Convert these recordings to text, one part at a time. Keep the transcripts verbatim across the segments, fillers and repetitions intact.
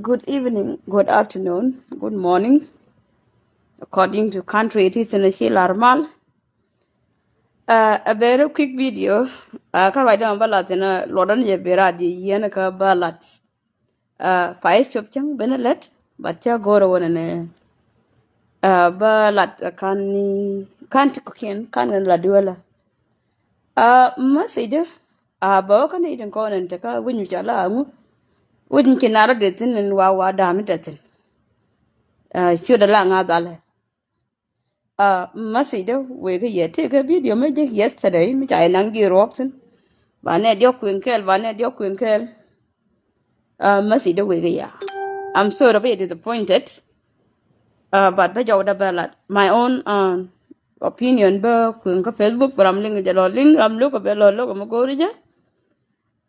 Good evening, good afternoon, good morning, according to country it is in a chilar mal. Uh, a very quick video. Uh, ka ruac dämɛ bä lath in a luɔtdä ni jɛ ben raar di yiɛn kä bä lath. Uh, pa i̱ cop cäŋ ben a lät, but cä go̱o̱rä wänɛ ni uh, bä lath uh, kan ni kan ti kɔkiɛn kan ɣän la duelä. Uh, message dä uh, bä wä kä ni tin kɔn in te kä wi̱c mi ca la aŋu wi̱c mi ci nar a dee thin in wa wa da̱a̱m ni te thin. Uh, ciöt a la ŋa̱ dhalɛ. Uh, message dä wëë kä yɛ tëë kä video mi jek yesterday mi ca yɛ naŋ ji̱ ruɔk thin. Ba nɛ diɔk kueŋ kɛɛl, ba nɛ diɔk kueŋ kɛɛl. Uh, message dä wëë kä yɛ. I'm sorry bä yɛ disappointed. Uh, but bä jɔw dä bä lat my own uh, opinion bä kueŋ kä Facebook bä ram liŋ jɛ lɔ liŋ ram lo̱k bä lɔ lo̱k mi go̱o̱ri jɛ.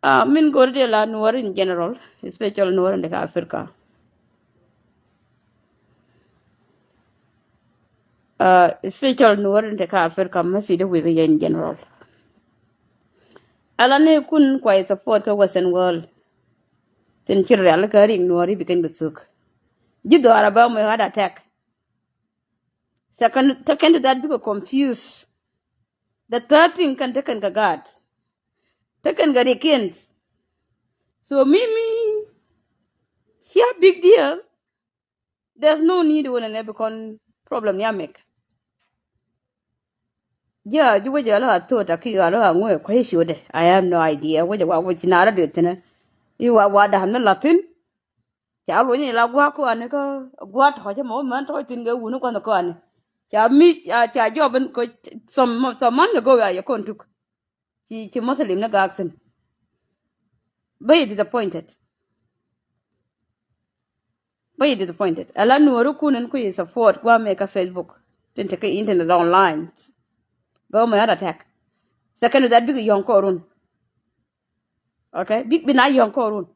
Uh, min go̱o̱ri dee la Nuɔr in general, especially Nuɔr in dee kä Africa. Uh, especially Nuɔr in dee kä Africa, message dee wëë kä yɛ in general. Ala ni kun kuay support kä Western world. Tin ci rial kä rik Nuɔr i̱ bi kɛn kɛ thuk. Ji̱ dhɔaarä bä mɛ heart attack. Second, second to that bikɛ confuse. The third thing kɛn tekɛn kɛ gaat. Tekɛn kɛ rikiɛn. So mi mi cia big deal. There's no need wun ɛn ɛ bi kɔn problem ni a mek. Jia ji̱ wecɛ a la a thot a ki a la a ŋuɛ kuay ciötdɛ. I have no idea wecɛ wa wec ci nar a dueth thinɛ. I̱ wa wa da̱a̱m ni lath thin. Ca luny i̱ la gua̱a̱k kɔani kä gua̱a̱k tɔ̱ cä mɔ män tɔ̱ thin kɛ wuni kua̱n kɔani. Ca mi ca jɔp in kɔ some some month ago ya yɛ kɔn tuk. Ci ci Muslim ni gaak thin. Bä yɛ disappointed. Bä yɛ disappointed. Ala Nuɔri kun in kui̱ support gua̱a̱k mɛ kä Facebook. Tin te kä internet online. Bä mɛ heart attack. Second that bikɛ yɔ̱ŋ kɔɔrun. Okay, bik bi na yɔ̱ŋ kɔɔrun.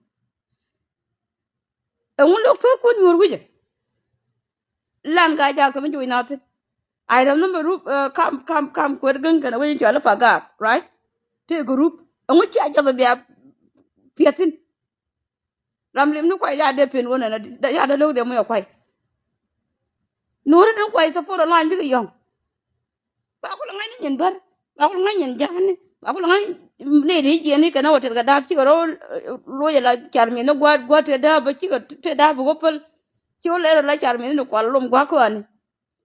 Ɛŋu lo̱k thok kun Nuɔr wi̱cɛ. Lan ka jak kɛ mi juɔc na thin. I remember rup uh, kam kam kam kuet gäŋ kɛn a wec in cɔal i̱ Pagak, right? Tëë kɛ rup ɛŋu cia jɔth bia piɛth thin. Ram lim ni kuay ya dee pen wä nɛn ya dee lo̱k dee muc a kuay. Nuɔri ni kuay support online bikɛ yɔ̱ŋ. Ba ku la ŋa̱c ni nyin duer, ba ku la ŋa̱c nyin ja̱a̱ni, ba ku la ŋa̱c ni ri jiɛni kɛn a wä tɛth kɛ da̱a̱p cikɛ rɔ luɔc ala car mi̱th ni gua̱a̱t gua̱a̱t tëë da̱a̱p bä cikɛ tëë da̱a̱p bä wä päl. Ci wä lɛr ala car mi̱th ni kual lom gua̱a̱k kɔani.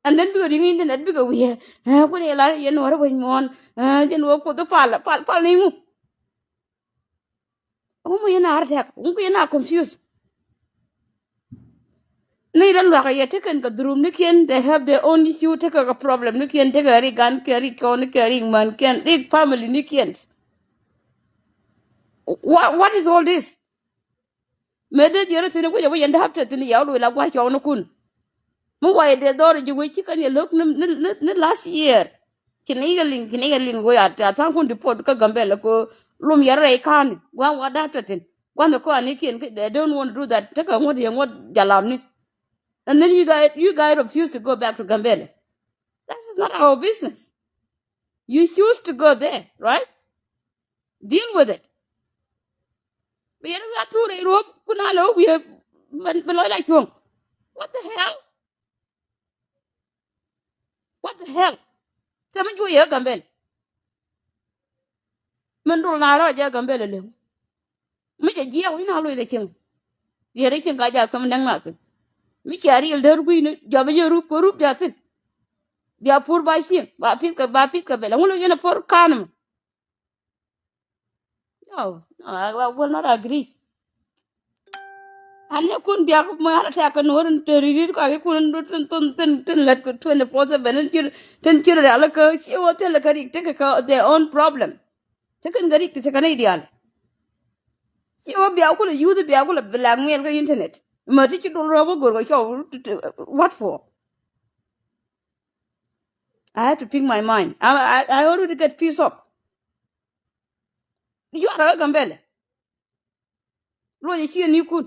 And then bikɛ ri̱ŋ internet bikɛ wi̱i̱ ɛ kuni la yɛn wä rɛ wec muɔ̱ɔ̱n. Jɛn wä kuoth pal pal pal ni ŋu. Ŋu mi yɛn a heart attack, ŋu yɛn a confuse. Ni rɛn luakä yɛ tekɛn kɛ dhurum ni kiɛn, they have their own issue, tekɛ kɛ problem ni kiɛn, tekɛ rik gan kiɛn, rik kɔn ni kiɛn, rik män kiɛn, rik family ni kiɛn. What, what is all this? Mëë dee jiɛn rɛ thi̱n i̱ wec a wec yɛn dee hap te thi̱n yɛ wä luɔc la gua̱c cɔw ni kun. Mi wayɛ dee dhɔr ji̱ wec ci kɛn yɛ lo̱k ni, ni, ni, ni last year. Ci ni yɛ liŋ, ci ni yɛ liŋ wec a, a tha̱a̱ŋ kun deport kä Gambɛl ko lom yɛ rɛy ka̱n gua̱n wa da̱a̱p te thi̱n. Gua̱n kɔanikiɛn, they don't want to do that. Tekɛ ŋuɔ̱t yɛ ŋuɔ̱t jalamni. And then you guys, you guys refuse to go back to Gambɛl. That is not our business. You choose to go there, right? Deal with it. Bi yɛn wi̱i̱ a thur rɛy ruɔ̱p kun a lɛ wä wi̱i̱ bi lɔc la cuɔ̱ŋ. What the hell? What the hell? Thɛm mi juɔc yɛ Gambɛl. Min dul na rɔ jɛ Gambɛl ɛ lɛŋ. Mi cɛ jiɛk wi̱n a loc rɛ cieŋ. Yɛ rɛ cieŋ ka jak thɛm nɛŋ na thi̱n. Mi cia riɛl däär gui̱ni jɔp jɛ rup kɛ rup jak thi̱n. Bia pur ba cieŋ ba pith kɛ ba pith kɛ bɛl ɛŋu loc yɛn a por ka̱n mɔ. No, no, I, I will not agree. Ani kun biak mɔ ala tɛk kɛ nuɔr in te ririt kɔaki kun in tin tin tin tin lɛt kɛ twenty four seven in cir tin cir rial kɛ ci wä thil kɛ rik tekɛ kɛ their own problem. Tekɛn kɛ rik tekɛ ni dial. Ci wä biak kulɛ youth biak kulɛ blackmail kɛ internet. Mɛ ti ci dul rɔp wä gor kɛ cɔw what for? I have to pick my mind. I, I, I already get pissed off. Yuarɛ kä Gambɛlɛ. Luɔcɛ ciɛ ni kun.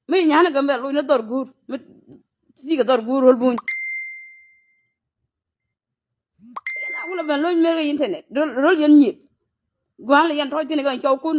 Mi nyanɛ Gambɛlɛ luɔcnɛ dhɔr guur mi. Cikɛ dhɔr guur ro̱l buny. Yɛn a wulɛ ben lo̱c mer kä internet ro̱l yɛn nyieth. Gua̱a̱n lɛ yɛn tɔ̱c thi̱n kɛ cɔw kun.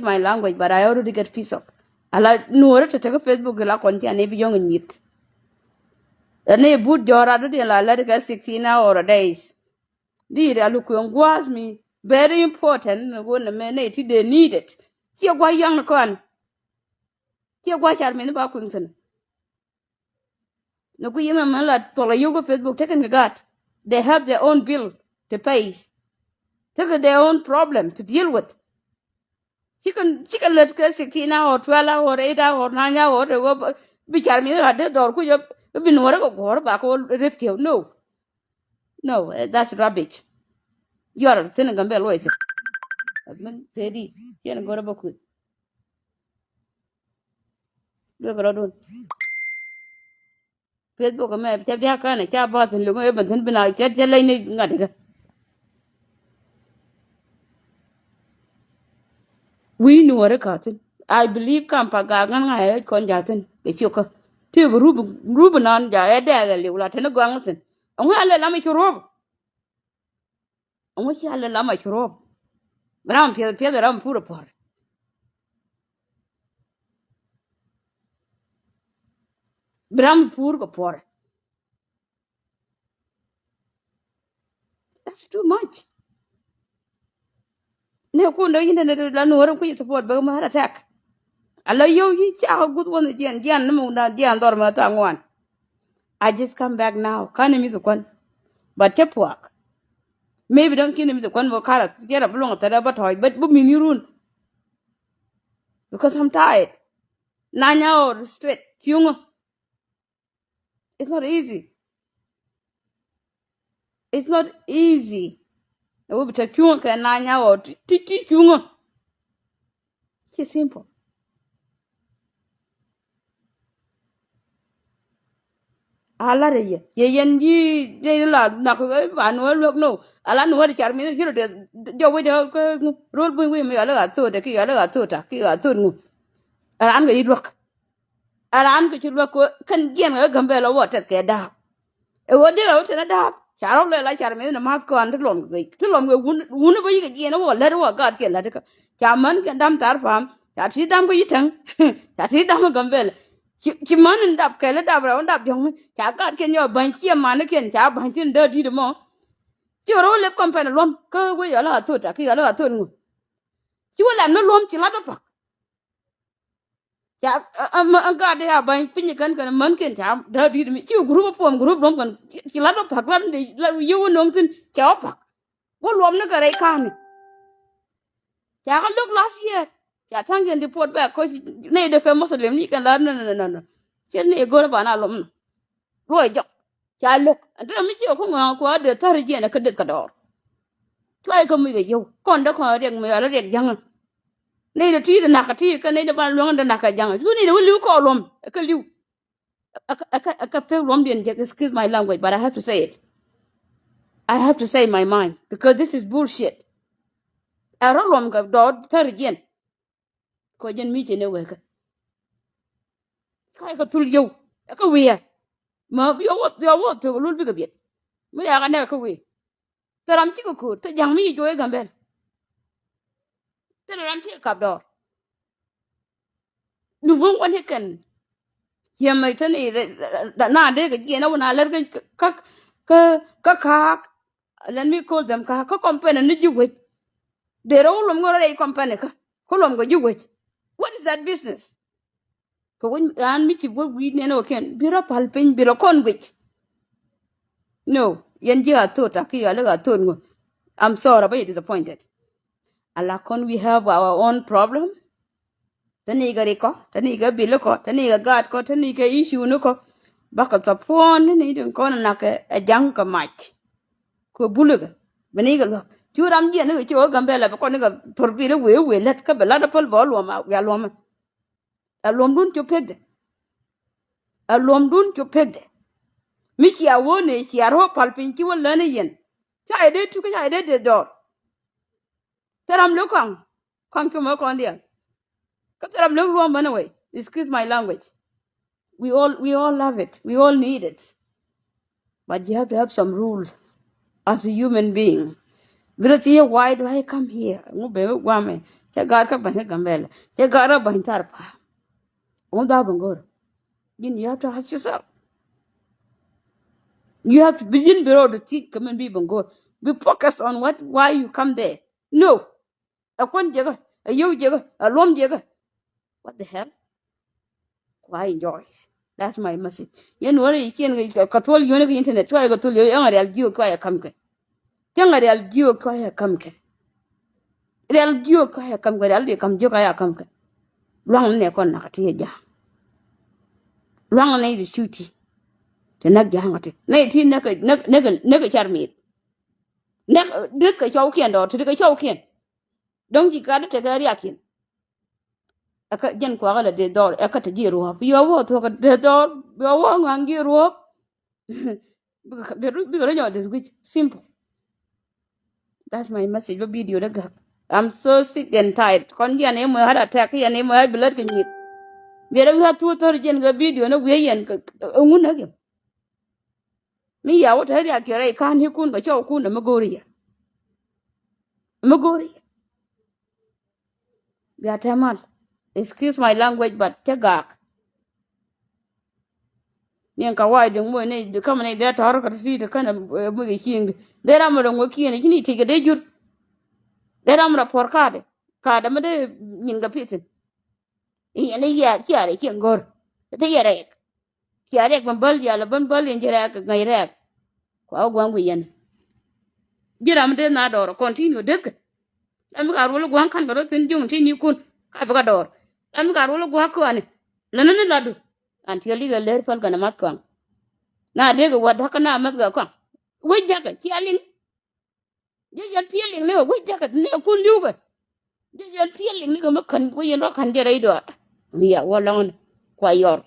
is my language, but I already get pissed off. Ala nuɔrä te te kä Facebook la kɔn cia ni bi jɔŋ nyith. Ani but jɔra du di la la di kä sixteen hour a days. Di ri alu kueŋ guas mi very important ni gun ni me ni ti de needed. Cia gua young ni kɔn. Cia gua car mi ni ba kueŋ thin. Ni ku yimɛ mɛ la thol a yuk kä Facebook tekin kɛ gat. They have their own bill to pay. This is their own problem to deal with. Cikɛ, cikɛ lät kɛ sixteen hour, twelve hour, eight hour, nine hour, ɛ wä bi car mi ɣat dee dhɔr kuc ɛ bi nuɔrɛ kɛ guɔ̱r ba kɛ wä risk yɛ. No. No, eh, that's rubbish. Yuɔr thin Gambia luɔc thin. Min tëëdi ciɛn go̱rɛ bä kuth. Duek rɔdun. Facebook mɛ cɛ dia̱a̱k kɛn ca bath in luŋ ëë bɛ thi̱n bi na cɛ cɛ leny ni ŋa̱t ikä. Wi̱i̱ nuɔ̱ɔ̱ri ka̱thi̱n. I believe kam pa gaak ŋän ŋa̱c ɛ kɔn ja̱thi̱n kɛ cio̱kä. Tiek rup rup nan ja̱ ɛ dɛɛk ɛ liw la teni gɔaŋ thi̱n. Ɛŋu a lɛ lam i̱ cu ruɔ̱p. Ɛŋu cia lɛ lam a cu ruɔ̱p. Bi ram piɛth piɛth ram pur ɛ puɔ̱r. Bi ram pur kɛ puɔ̱r. That's too much. Ne kun dee internet la nuɔr in kui̱ support bek ma heart attack. A la yio̱w yi cakɛ guth wän jiɛn jiɛn ni muk na jiɛn dhɔr ma thaŋ wan. I just come back now. Ka̱n mi thukuan. But cä puak. Maybe dɔ̱ŋ ki̱n mi thukuan bä karä kiɛrɛ bi luɔ̱ŋ thɛrɛ bä tɔ̱ɔ̱c but bi mi ni run. Because I'm tired. Na nya ɣɔw straight kiuŋä. It's not easy. It's not easy. Ɛ wä bi te cuŋä kɛ na nya wä ti ti cuŋä. Ci simple. A lar yɛ yɛ yɛn yi yɛ la nak ba nuɔr luäk no. A la nuɔr car mi ci rɔ dee jɔ wec dee rol buny wi̱i̱ mi yɔ lɛ a thot dee ki yɔ lɛ a thot ta ki yɔ a thot ŋu. A ran kɛ yi luäk. A raan kɛ ci luäk kɛ kɛn jiɛn kɛ Gambɛl a wä tɛth kɛ da̱a̱p. Ɛ ɣöö dee a wä tɛth da̱a̱p ca rɔ̱ lɛ la car meth ni ma̱th kɔn ti luɔm kɛ ti luɔm kɛ wun wun bä yikɛ jiɛn wä lät wä gaat kiɛ lät kä ca män kɛ dam thar pa̱a̱m ca ti dam kä yi täŋ. Ca ti dam kä Gambɛl ci ci män in dap kɛl dap rɛw dap jɔ̱ŋ ca gaat kiɛn yɔ ba̱ny ciɛ man kiɛn ca ba̱ny thin dee di̱t mɔ. Ci rɔ lep kɔm pɛn luɔm kä wec yɔ la a thot a ki yɔ la a thot ŋu. Ci wä lat mi luɔm ci lat wä pak. Ca a gat dee a ba̱ny piny kän kän män ken ca dee di̱t mi ci group puɔm group luɔm kän ci lat wä pak lat de lat yio̱w wä no̱ŋ thi̱n ca wä pak. Wä luɔm ni kɛ rɛy ka̱n ni ca kä lo̱k last year. Ca tha̱ŋ kɛn di puɔt bɛ koc nɛy de kɛ Muslim ni kɛn lat nɔ nɔ nɔ nɔ. Cɛ nɛy go̱r ba na luɔm nɔ. Luɔc jɔk ca lo̱k ɛn te mi ci ɛ kuŋ ɛ kuɛ dee thäri jiɛn ɛ kä deth kɛ dɔɔr. Cuay kä muc kɛ yio̱w kɔn dee kɔn riɛk mi ɣal riɛk ja̱ŋä. Nɛy dee ti̱i̱t dee nakä ti̱i̱t kä nɛy dee ban luäŋ dee nakä ja̱ŋä cu nɛy dee wä li̱w kɔɔl luɔm ɛ kä li̱w. Ɛ kä ɛ kä ɛ kä pek luɔmdiɛn jek, excuse my language but I have to say it. I have to say my mind because this is bullshit. Ɛ rɔ luɔm kɛ dɔɔr thäri jiɛn. Kɔ jɛn mi ci ni wee kä. Ka kɛ thul yio̱w ɛ kä wi̱i̱ ɛ. Mä yɔ wä yɔ wä thok lul bikɛ biɛt. Mi yakä nɛ kä wi̱i̱. Thil ram cikɛ ko̱o̱t thil ja̱ŋ mi ci juɔc Gambɛl. Thil ram cikɛ kap dɔɔr. Ni ŋuŋ wä ni kɛn. Ciɛ mɛ te ni na dee kɛ jiɛn a wä na lär kä kä kä ka̱a̱k. Let me call them kä kä company ni ji̱ wec. Dee rɛ wä luɔm ŋä rɔ rɛy company kä kä luɔm kɛ ji̱ wec. What is that business? Kɛ wec an mi ci wä wi̱i̱ nɛn wä kɛn bi rɔ pal piny bi rɔ kɔn guic. No, yɛn ji̱ a thot a ki ɣali a thot ŋun. I'm sorry, but you're disappointed. Ala kɔn we have our own problem. Te ni kɛ rik kɔ, te ni kɛ bil kɔ, te ni kɛ gaat kɔ, te ni kɛ issue ni kɔ. Bakɛ thɔpuɔn ni ni din kɔn nak kɛ ɛ ja̱ŋ kɛ mac. Kɛ bulikɛ bɛ ni kɛ luäk cu ram jiɛn ni kɛ ci wä Gambɛla bɛ kɔn ni kɛ thor bil wee wee lät kä bɛ lat päl bɛ luɔm a wiaa luɔmɛ. Ɛ luɔmdun cu pekdɛ. Ɛ luɔmdun cu pekdɛ. Mi cia wä ni cia rɔ pal piny ci wä län ni yɛn. Ca yɛ dee tuk ca yɛ dee dee dɔɔr. Thil ram lo̱k kɔaŋ kɔaŋ cumä kɔn diaal. Kä thil ram lo̱k luɔ̱m bä ni wei. Excuse my language. We all, we all love it. We all need it. But you have to have some rule as a human being. Bi rɔ thiec, why do I come here? Ŋu ben wä guamɛ? Cɛ gaat kä ba̱ny kä Gambɛla. Cɛ gaat rɔ ba̱ny thar pa̱a̱m. Ŋu dhɔa̱ ben go̱r? Ji̱n, you have to ask yourself. You have to bi ji̱n bi rɔ di thiec kɛ min bi ben go̱r. Bi focus on what, why you come there. No. Ɛ kuän jiäkä, ɛ yio̱w jiäkä, ɛ luɔ̱m jiäkä. What the hell? Kua enjoy. That's my message. Yɛn wä ni ciɛn kɛ thuɔl yio̱w ni kɛ internet, cua yɛ kɛ thuɔl yio̱w, ɛŋ a rial jiök cua yɛ ka̱m kɛ. Cäŋ a rial jiök cua yɛ ka̱m kɛ. Rial jiök cua yɛ ka̱m kɛ, rial di ka̱m jiök a yɛ ka̱m kɛ. Luaŋ ni nɛ kɔn nak ti yɛ ja̱a̱ŋ. Luaŋ ni nɛ di cuti. Ti näk ja̱a̱ŋ ti nɛ ti näk näk näk car mi̱i̱th. Näk deth kɛ cuɔwkiɛn dɔɔr ti di kɛ cuɔwkiɛn. Dɔ̱ŋ ci gat tekɛ riakiɛn. Ɛ kä jiɛn kuakä lɛ dee dhɔr ɛ kä te ji̱ ruɔ̱ɔ̱p yɔ wä thuɔ̱k dee dhɔr yɔ wä ŋa̱ŋ ji̱ ruɔ̱ɔ̱p. Bikɛ rɔ nyɔk deth guic simple. That's my message bä video dä gak. I'm so sick and tired. Kɔn jian imɔ heart attack, jian imɔ high blood kɛ nyith. Biɛ rɛ wi̱i̱ a thuɔ̱ thär jiɛn kɛ video ni wi̱i̱ yɛn kɛ ŋun näk yɛ. Mi ya wä te riak kiɛ rɛy ka̱n ikun kɛ cɔw kun ɛmɛ go̱o̱ri yɛ. Ɛmɛ go̱o̱ri yɛ. Bia tɛmal. Excuse my language, but cä gak. Niɛn ka wa̱i̱ di̱ŋ muɔc ni di käm ni dee tɔ̱r kä ti ti känɛ muc kɛ cieŋ di dee ram rɛ ŋuɛ kiɛn ci ni tic kɛ dee jut. Dee ram rɛ puɔr ka̱a̱dɛ ka̱a̱dɛ mi dee nyin kɛ pithin. Iɛn i̱ yɛ ciaarɛ cieŋ go̱r. Ti yɛ rɛɛk. Cia riɛk ben bäl yal ben bäl in ci rɛɛk ŋäc rɛɛk. Kua wä gua̱a̱ŋ wi̱i̱ yɛn. Ji̱ ram dee na dɔɔr continue dethkɛ. Ram mi ka ruɔl gua̱a̱ŋ ka̱n kɛ rɔ thi̱n juŋ ti ni kun ka bi ka dɔɔr. Ram mi ka ruɔl gua̱a̱ŋ kuani lä ni ni ladu. An tiɛ likɛ ler päl kɛn a math kɔaŋ. Na dee kɛ wä da̱k kä na mäth kɛ kɔaŋ. Wec jakä cia liŋ. Jɛ yɛn piɛl liŋ ni kɛ wec jakä ni kɛ kun li̱w kɛ. Jɛ yɛn piɛl liŋ ni kɛ mi kän wec yɛn rɔ kän jɛ rɛy dɔɔr. Mi ya wä lɔŋni kua yɔr.